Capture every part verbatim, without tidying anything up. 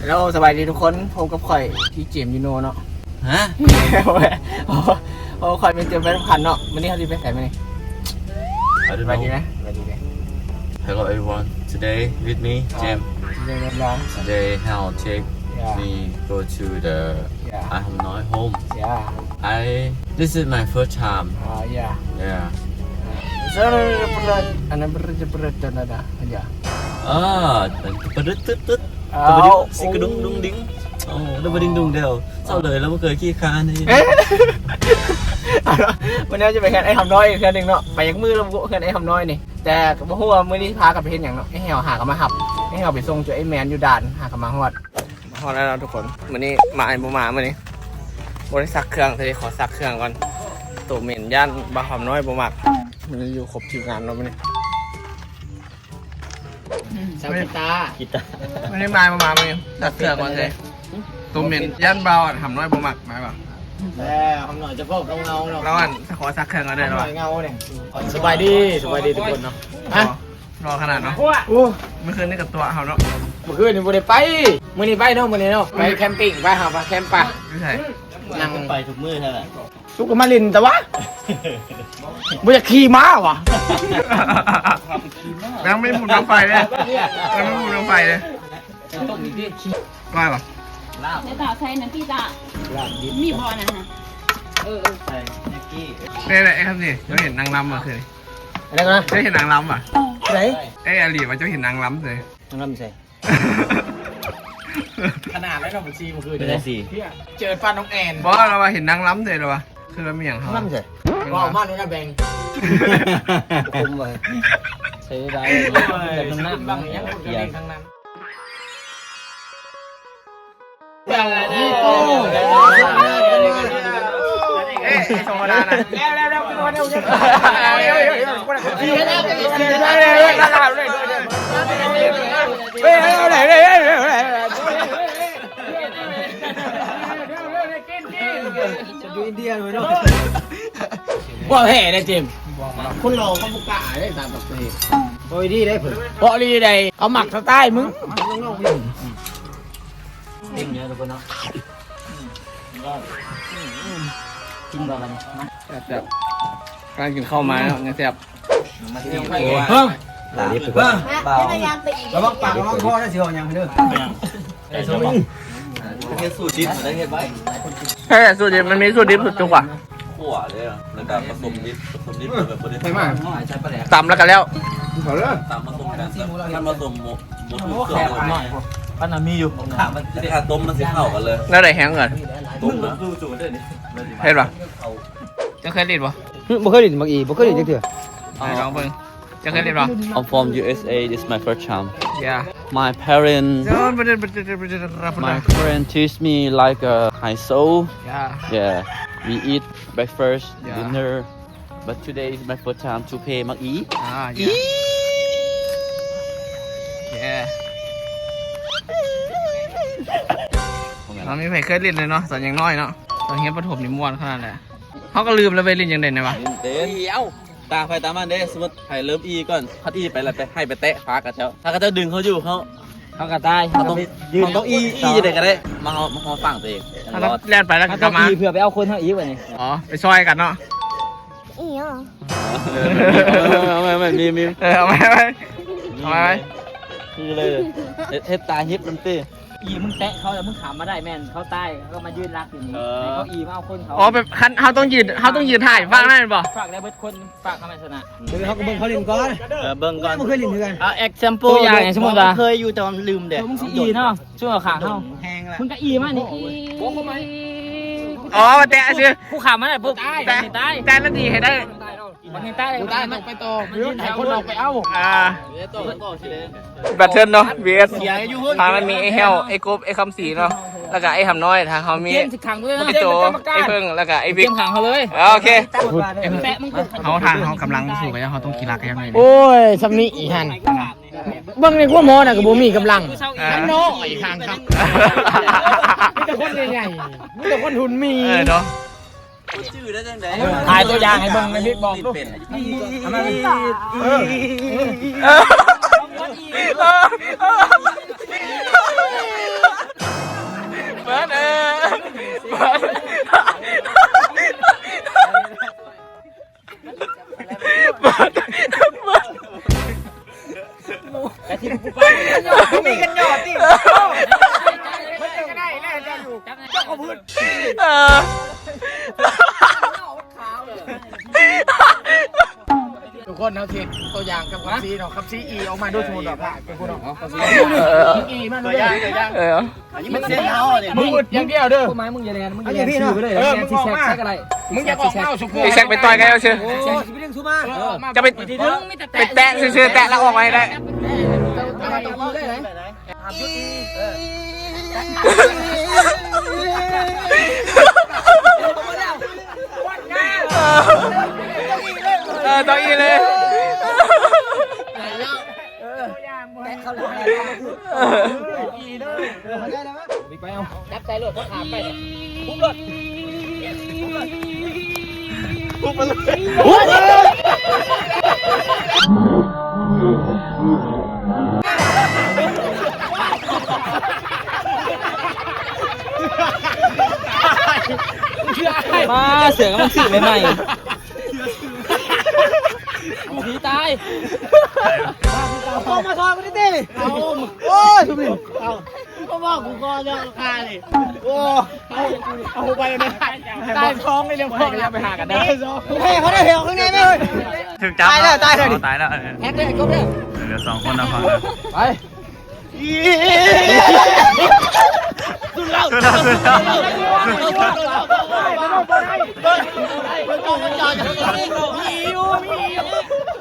แล้วสบายดีทุกคน พบกับข่อยที่เจมส์ยูโนเนาะ ฮะ โอ้โห ข่อยเป็นเจมส์แฟนพันธุ์เนาะ วันนี้เขาจะไปใส่มานี่ เอาดู สบายดีไหม สบายดีไหม Hello everyone. Today with me, Jem. Today with me. Today, Hal take Yeah. me go to the Yeah. Ai Hom Noi home. Yeah. I this is my first time. Ah, yeah. Yeah. Sorry, berat. Anak berat, berat dan ada. Ya. Ah, berat, berat, berat. Ah, berat, si kedung dung ding. Oh, udah beding dung del. เศร้าเลย แล้วบ่เคยขี้ค้านนี่ เอาละ วันนี้จะไปเฮือนไอ้หำน้อยอีกเทื่อหนึ่งเนาะ ไปยักมือแล้วเฮือนไอ้หำน้อยนี่ แต่ก็บ่ฮู้ว่ามื้อนี้พากันไปเฮ็ดหยังเนาะ ไอ้แหวหากันมาหับ ไอ้แหวไปส่งจุไอ้แมนอยู่ด่าน หากันมาฮอด มาฮอดแล้วเนาะทุกคน มื้อนี้มาไอ้บ่มามื้อนี้ บ่ได้ซักเครื่อง เทื่อนี้ขอซักเครื่องก่อน โตเหม็น ย่านบ่าวหำน้อยบ่มัก มื้อนี้อยู่ครบทีมงานเนาะมื้อนี้ สาวกีตาร์ กีตาร์ มื้อนี้มาบ่มามื้อนี้ ซักเครื่องก่อนเด้ โตเหม็น ย่านบ่าวหำน้อยบ่มัก มาบ่ แล้วหำน้อยจะพบกับเงาเนาะ แล้วอันขอซักเครื่องก่อนเด้อ หำน้อยเงาเนี่ย สบายดี สบายดีทุกคนเนาะ ฮะ รอขนาดเนาะ โอ้ เมื่อคืนนี่กับตัวเขาเนาะ เมื่อคืนนี่บ่ได้ไป มื้อนี้ไปเนาะ มื้อนี้เนาะ ไปแคมปิ้ง ไปหาปลาแคมปะ อยู่ไส นั่งไปทุกมื้อเท่านั้น ลูกก็มาเล่นแต่ว่า บ่อยากขี่ม้าว่ะ ยังไม่หมุนรถไฟเลย ยังไม่หมุนรถไฟเลย ก้อยปะ เดี๋ยวต่อใส่น้ำพริกอ่ะ มีบ่อนะฮะ เออเออ นี่แหละไอ้ครับนี่ เจ้าเห็นนางรำมาคืน อะไรกันนะ เจ้าเห็นนางรำอ่ะ ไหน ไอ้อาลีว่าเจ้าเห็นนางรำเลย นางรำใส่ ขนาดแล้วเนาะ บัญชีเมื่อคืน เป็นไงสิ เจอป้าน้องแอน บอกเราว่าเห็นนางรำเลยเหรอวะ คือเราไม่อย่างเขา นางรำใส่ ว่าเอามาแล้วนะแบงค์ คุ้มเลย ใช้ได้ แบบน้ำหนัก บางอย่างคนก็เล่นทั้งนั้น เอ้ย ธรรมดานะ แล้วแล้วแล้วแล้วแล้ว จะดูอินเดียเลยเนาะ ว่าแพ้นะเจมส์ คนหล่อก็บุกกล้าได้ตามปกติ โอ้ยดีได้เพิ่น เพราะดีได้ เขาหมักสไตล์มึง กินเยอะทุกคนเนาะ กินก่อนบัดนี้ มา แซ่บๆ การกินข้าวมาแล้วเนี่ยแซ่บ มาที่นี่ เฮ้ย เบา แล้วก็ยางไปอีก ระวังปากระวังคอนะสิเอายังเด้อ ไอ้ส้ม เฮ็ดสูตรดิบมาได้เฮ็ดไว้ เฮ้ย สูตรดิบ มันมีสูตรดิบสูตรสุกว่ะ ขั่วเลยอะ แล้วก็ผสมดิบ ผสมดิบแบบบ่ได้ ใช่ไหม ตำแล้วกันแล้ว เขาเลิก ตำผสมกัน มันผสมหมด หมดทุกเครื่องเลย ปั้นน่ะมีอยู่ แต่ถ้าต้มมันสิเข้ากันเลย แล้วได้แห้งก่อน ต้มนะ เห็นปะ เจ้าเคยเล่นปะ หึ บ่เคยเล่นบักอี บ่เคยเล่นจักเทื่อ ให้ลองเบิ่ง เจ้าเคยเล่นปะ I'm from U S A. This is my first time. Yeah. My parents, my parents teach me like a high soul. Yeah. Yeah. We eat breakfast, yeah, dinner, but today is my first time to play มักอี อ่า yeah. Yeah. เราไม่เคยเล่นเลยเนาะ ตอนยังน้อยเนาะ ตอนเฮียนประถมนี่ม่วนขนาดแหละ เขาก็ลืมแล้วไปเล่นยังไงนะวะ เล่นเต้น เดี๋ยว ตาไผตามันเด้ สมมุติไผเริ่มอีก่อน คันอีไปแล้วไป ให้ไปแตะขากับเจ้า ถ้าเขาเจ้าดึงเขาอยู่ เขา เขาก็ตาย เขาต้อง เขาก็ยืน เขาต้องอี อีจะได้ก็ได้ มาเอา มาเอาฝั่งตัวเอง เขาต้องแล่นไปแล้ว เขา ก็ ต้อง มา อีเพื่อไปเอาคนเขาอีกวันนี้ อ๋อ ไปซอยกันเนาะ อีเหรอ เออ เอาไว้ เอาไว้ มี มี เออ เอาไว้ เอาไว้ เอาไว้ คือเลย เฮ็ด เฮ็ดตาฮิปมันติ อีมึงแตะเขาแล้วมึงขามมาได้แม่น เขาตาย เขาก็มายืนรักอยู่นี่ เออ ให้เขาอีมาเอาคนเขา อ๋อ แบบคัน เขาต้องยืน เขาต้องยืนถ่ายฝั่งนั่นบ่ ฝากได้เบิดคน ฝากเขาไม่ชนะ เดี๋ยวเขาก็เบิ่งเขาเล่นก่อน เออ เบิ่งก่อน บ่เคยเล่นเฮือน เอา example อย่าง สมมุติว่า เคยอยู่แต่ว่าลืมเด้ มึงสิอีเนาะ ช่วงขาเขา แห้งละ มึงก็อีมานี่ อี อ๋อ มาแตะซื้อ กูขามมาได้ปุ๊บ แตะ ตาย แตะแล้วดีให้ได้ มันยังตาย กูตายต้องไปต่อ มันยืนแถวคนออกไปเอา อ่า แบทเทิลเนาะ วีเอส เสียอยู่เพิ่น ทางนั้นมีไอ้แห้ว ไอ้กบ ไอ้คำศรีเนาะ แล้วก็ไอ้หำน้อย ทางเขามี เกมสิขังเลยนะ ไอ้โต เกมเป็นกรรมการ ไอ้เพิ่ง แล้วก็ไอ้บิ๊ก เกมขังเขาเลย อ่า โอเค แปะมึง เขาทางเขากำลังสู้กัน เขาต้องขี้รักกันยังไง โอ้ย ซำนี้อีหัน เบิ่งในหัวหมอน่ะก็บ่มีกำลัง อ่า น้อยทางครับ มีแต่คนใหญ่ๆ มีแต่คนหุ่นหมี เออเนาะ ถ่ายตัวอย่างให้เบิ่งในคลิปบอกดู เออ เออ เออ เออ เออ ทุกคนเอาเทคตัวอย่างกับคำซีเนาะ คำซีอีออกมาดูสมุดดอกละ เป็นผู้น้อง เออ อีมาดู ตัวอย่าง ตัวอย่าง เออ อันนี้มันเส้นเท้าเนี่ย มึงอึดอย่างเดียวเด้อ พวกไม้มึงอย่าแลน มึงอย่าแลน อันนี้พี่เนาะ ชื่อไปเลย เออ แลน มึงออกมา ซิกแซก ซิกแซกอะไร มึงอย่าออกมาเอาสุกุ ซิกแซกไปต่อยกันเอาเชียว โอ้ย สิไปเรื่องซูมา เออ จะไป ไปแตะซื่อๆ แตะแล้วออกมาให้ได้ เอามาตรงนี้ได้ไหม เออ ต้องอีเลย จับใจโลด เพราะขามไปเนี่ย ปุ๊บโลด ปุ๊บมาเลย ปุ๊บมาเลย มาเสือกำลังซื้อใหม่ๆ ผีตาย เอามาทองกันดิ เอา โอ้ย ทุบดิ เอา ก็บอกกูก่อนแล้วคาเลย โอ้ เอา เอาไปเลย ตายท้องเลยเรื่องพวกนี้ ไปหากันได้ เฮ้ย เขาได้เหวข้างในไหมเฮ้ย ถึงจับ ตายแล้ว ตายแล้วดิ อ๋อ ตายแล้ว เออ แฮกเลย ครบเลย เหลือสองคนนะ ฟังนะ ไป สุดแล้ว สุดแล้ว สุดแล้ว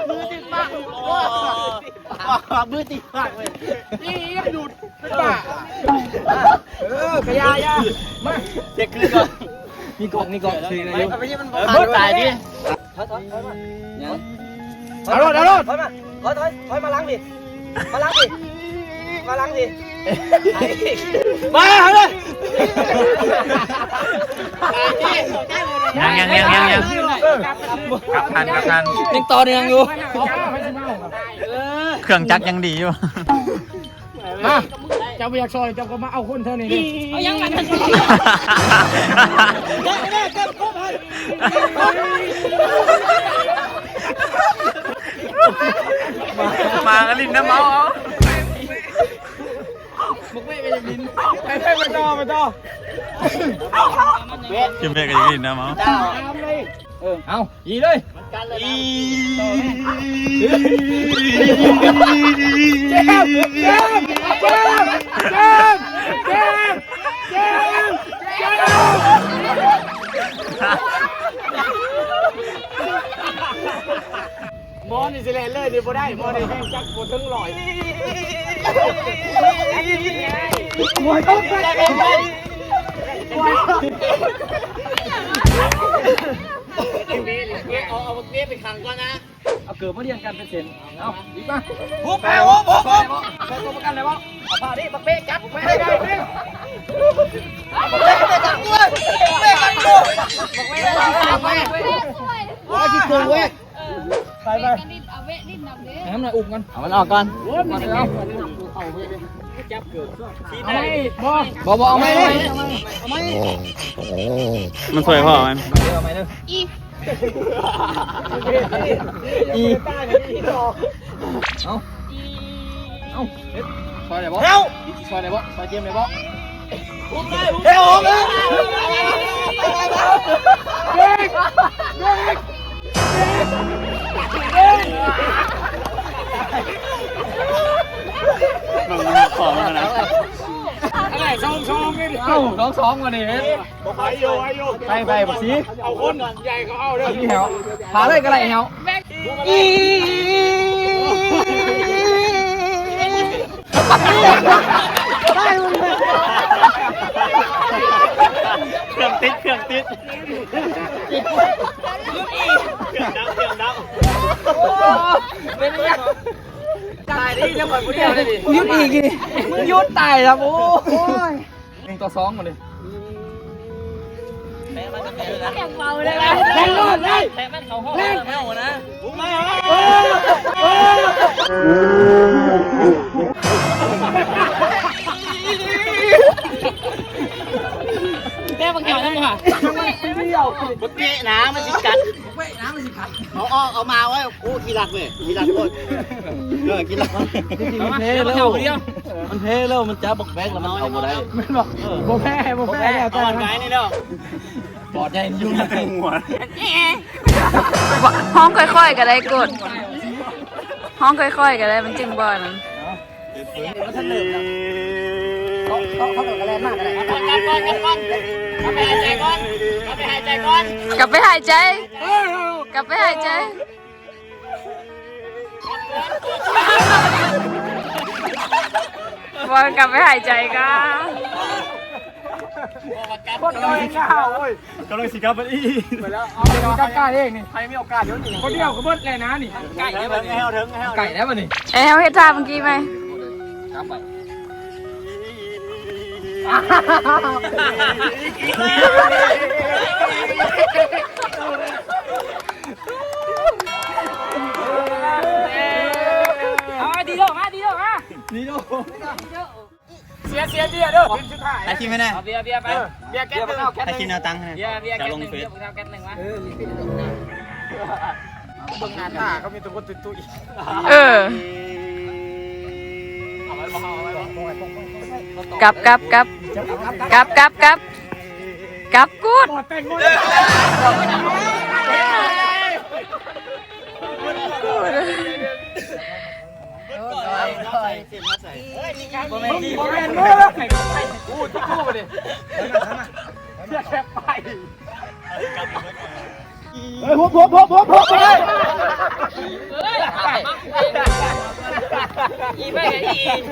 มือติดปาก มือติดปากเลย นี่ยังดูด เป็นบ้า เออกระยายา มา เช็คคืนก่อน มีกล่อง มีกล่อง ซื้ออายุ เออ เบิดตายดิ ถอย ถอย ถอยมา ยัง เอารถ เอารถ ถอยมา ถอย ถอย ถอยมาหลังดิ มาหลังดิ มาหลังดิ มาเลย ยัง ยัง ยัง ยัง ยัง กลับทัน กลับทัน ยังต่อเนื่องอยู่ เครื่องจักรยังดีอยู่ มา เจ้าบ่อยากซอย เจ้าก็มาเอาคนเท่านี้เลย เอายังไง มากันลินนะเมาเอา ไปไปไปต่อ ไปต่อ กินเบียร์กันอย่างนี้นะเมา เออ เอา อีเลย อี เจมส์ เจมส์ เจมส์ เจมส์ เจมส์ หมอนี่สิแล่นเลยนี่บ่ได้ หมอนี่แฮงจักบ่ถึงร้อย มวยต้องไป เอา เอาบักเบ้ไปขังก่อนนะ เอาเกิดมาเรียนกันเป็นเซน เอา อีกมา หุบไป หุบ หุบ หุบ ใส่ตัวประกันเลยบ่ เอาผ้านี่ บักเบ้จับ บักเบ้ได้ บักเบ้จับด้วย บักเบ้จับด้วย บักเบ้จับด้วย โอ้ย ขี้โกงเว้ย ไปไป กันดินเอาเวะดินนำเด้ ให้มันอุ้มกัน เอามันออกก่อน เอา บ่ บ่ เอาไหม เอาไหม มันสวยพอมัน เอาไหมเด้อ อี อี เอา เอา เฮ็ด ซอยได้บ่ เฮ้ย ซอยได้บ่ ซอยเจมส์ได้บ่ เฮ้ย โอ้โห เบรก เบรก มันของมันนะ อะไร สองสอง นี่ดิ เอ้า สองสอง วันนี้ ไป ไป บักสี เอาคนใหญ่เขาเอาเด้อ นี่แหว พาเลยก็ได้แหว อี เครื่องติด เครื่องติด เครื่องดับ เครื่องดับ ตายดิ ยังบ่ได้เลยดิ หยุดอีกดิ มึงหยุดตายแล้ว โอ้ย หนึ่งต่อสอง มาเลย แข่งเบาเลยนะ แข่งรอดเลย แข่งมันเขาห้องแล้วนะ แม่บังเหี่ยวนั่นค่ะ บ่เตะนะ มันสิกัด เว้ย น้ำมันสิ เอาออกเอามาไว้ โอ้ ขี้รักเลย ขี้รักโคตร เออ ขี้รัก จริงๆมันแพ้แล้ว มันแพ้แล้ว มันจับบักแบกแล้วมันเอาบ่ได้ มันบอก บ่แพ้บ่แพ้แล้ว เอาอันไหนนี่เนาะ ปอดใหญ่อยู่ในหัว ฮ้องค่อยๆก็ได้กด ฮ้องค่อยๆก็ได้ มันจึงบ่อนนั้น เขาเขาเขาก็แลนมากก็ได้ กลับไปหายใจก่อน กลับไปหายใจก่อน กลับไปหายใจ กลับไปหายใจ บอลกลับไปหายใจก่อน โคตรน้อยหน้าเว้ย กำลังสิกลับไปอีก ไปแล้ว เอาไปนอน กล้าเองนี่ ใครมีโอกาสเดี๋ยวหนี คนเดียวก็เบิดเลยนะนี่ ไก่ได้ปะนี่ ไก่ได้ปะนี่ เอ้ย เฮาเฮ็ดท่าเมื่อกี้ไหม กลับไป เอาดีโลมา ดีโลมา นี่ดู เสีย เสียเบียร์เด้อ ทีมสุดท้าย ถ่ายคลิปไหมเนี่ย เอาเบียร์ เบียร์ไป เออ เบียร์แก้วหนึ่ง ถ่ายคลิปแนวตั้งนะ เบียร์ เบียร์แก้วหนึ่ง เดี๋ยวผมเอาแก้วหนึ่งมา เออ มีเป็นเรื่องนะ เบิ่งหน้าตาเขามีแต่คนตุ้ยๆ เออ กลับ กลับ กลับ กลับ กลับ กลับ กลับกูด บ่แม่น บ่แม่น บ่แม่น กู กูบ่ได้ เฮ้ย หุบ หุบ หุบ หุบ หุบ ไปเลย อีไปกับอี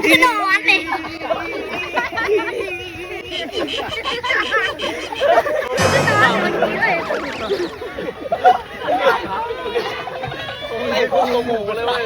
พี่นวัดนี่ ไอ้พวกโมโหเลยเว้ย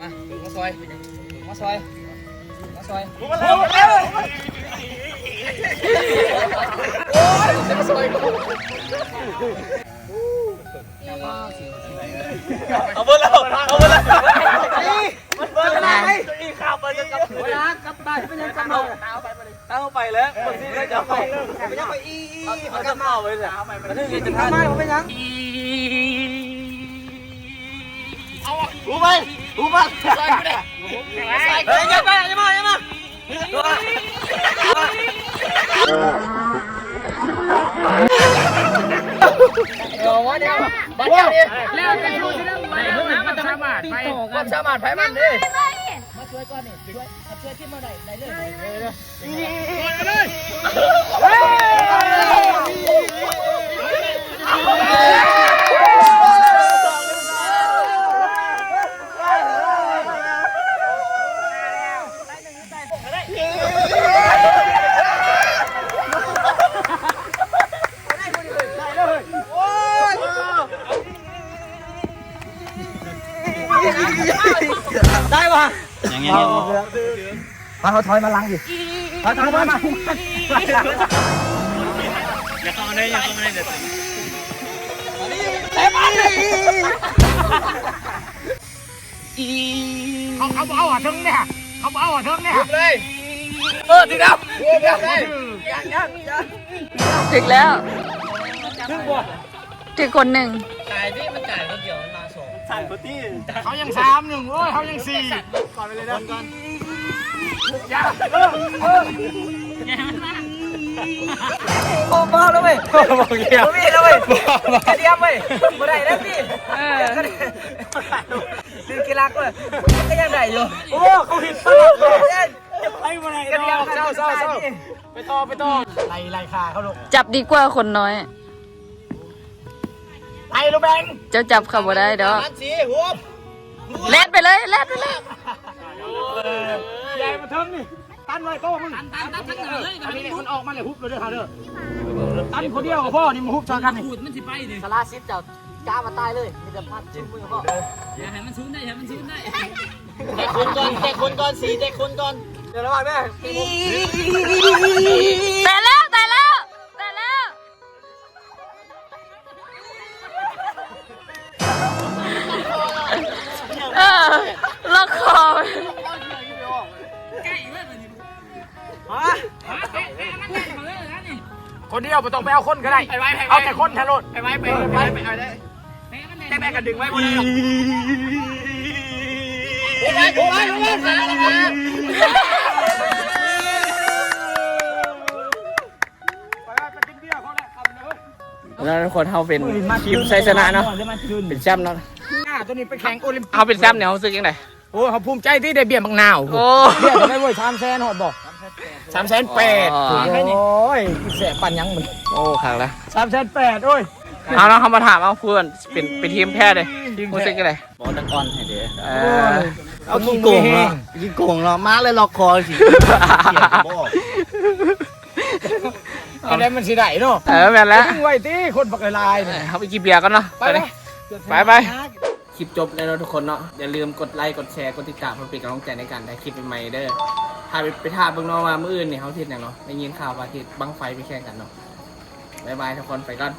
มา มาซอย มาซอย มาซอย มาซอย โอ้ย มาซอยกู เอาเบิดแล้ว เอาเบิดแล้ว มันเบิดแล้ว อีกข้าวไปจะกลับ เวลากลับบ้านไปยังกลับมา เอาไปเลย เอาไปเลย เอาไปเลย คนที่ได้จะเอาไป ไม่ต้องไปอี อี อี เอาจะเป่าไปเลย อันนี้จะทำไมผมไปยัง หูไป หูไป ใส่กูดิ ใส่กูดิ เฮ้ย อย่ามา อย่ามา อย่ามา เดี๋ยว เดี๋ยว บัดเดียวดิ แล้วแต่ดูสิเรื่องมันนะ มันสามารถไป ความสามารถไผมันดิ มาช่วยก่อนนี่ ช่วย ช่วยที่มาได้ ได้เลย ได้ปะ ยังไงเนี่ย มาเขาถอยมาหลังดิ ถอย ถอยมา มา อย่าเข้ามาเลย อย่าเข้ามาเลย เดี๋ยว เตะบอลดิ เขา เขาเอาอ่ะเทิงเนี่ย เขาเอาอ่ะเทิงเนี่ย เลย เออ ถึงแล้ว ถึงแล้ว ยัง ยัง ยัง ถึงแล้ว ถึงบ่ ถึงคนหนึ่ง จ่ายดิ มันจ่ายคนเดียว มันมาสอง สั่นกว่าตี้ เขายังสามหนึ่ง โอ้ย เขายังสี่ ก่อนไปเลยนะ ก่อน อย่า เออ เออ โอ้ บ้าแล้วเว้ย บอกเดียว บ่มีแล้วเว้ย บ่ บ่ กระเดียมเว้ย บ่ได้แล้วพี่ เออ ดึงกีฬาก็เลย ก็ยังได้อยู่ โอ้ เขาผิดพลาดเลย ไปบ่ได้ กระเดียม เศร้า เศร้า เศร้า ไปต่อ ไปต่อ ไล่ ไล่ขาเขาลูก จับดีกว่าคนน้อย ไปลูกแบง เจ้าจับเขาบ่ได้ดอก อันสีหัว แล่นไปเลย แล่นไปเลย ใหญ่มาเทิงนี่ ตันไว้โต้มึง ตัน ตัน ตันทั้งหมดเลย อันนี้มันออกมาเลยฮุบเลยเด้อค่ะเด้อ ตันคนเดียวก็พอนี่มันฮุบซอยกันนี่ ขูดมันสิไปนี่ สารสิทธิ์เจ้า กล้ามาตายเลย มีแต่พัดชิ้นมือพ่อ อย่าให้มันซูนได้ อย่าให้มันซูนได้ แต่คนก่อน แต่คนก่อน สี แต่คนก่อน เดี๋ยวระวังแม่ แต่แล้ว แต่แล้ว แต่แล้ว เออ ล็อกคอ คนเดียวบ่ต้องไปเอาคนก็ได้ ไปไว้ไปไว้ เอาแต่คนทะลุ ไปไว้ไปไปไปเอาได้ จังใด๋ก็ดึงไว้บ่ได้ดอก โอ้ยโอ้ยโอ้ย แล้วทุกคน เฮาเป็นทีมชัยชนะเนาะ เป็นแชมป์เนาะ หน้าตัวนี้ไปแข่งโอลิมปิก เฮาเป็นแชมป์เนี่ย เฮารู้สึกจังใด๋ โอ้ เฮาภูมิใจที่ได้เบียร์บักนาว โอ้ เบียร์เท่าไหร่เว้ย สามแสนฮอดบ่ สามแสนแปด อ๋อ โอ้ย แสบปานหยังมัน โอ้ คักละ สามแสนแปด โอ้ย เอาเนาะ เฮามาถามเอาเพื่อน เป็น เป็นทีมแพ้เลย ทีมแพ้ รู้สึกจังใด๋ บอกตะกอนให้เด้อ เออ เอาขี้โกงเนาะ ขี้โกงเนาะ มาเลยล็อกคอสิ เสียงบอก จังใด๋มันสิได้เนาะ เออ แม่นแล้ว ดึงไว้ติ คนบักหลายๆ เอ นี่ อ เฮาไปกินเบียร์กันเนาะ ไป ไป ไป ไป คลิปจบแล้วเนาะทุกคนเนาะ อย่าลืมกดไลค์ กดแชร์ กดติดตาม เพื่อเป็นกำลังใจในการถ่ายคลิปใหม่ๆเด้อ ถ้าไป ไปถ่ายเบิ่งเนาะว่ามื้ออื่นนี่เฮาสิเฮ็ดหยังเนาะ ได้ยินข่าวว่าสิเฮ็ดบั้งไฟไปแข่งกันเนาะ บ๊ายบายทุกคน ไปก่อน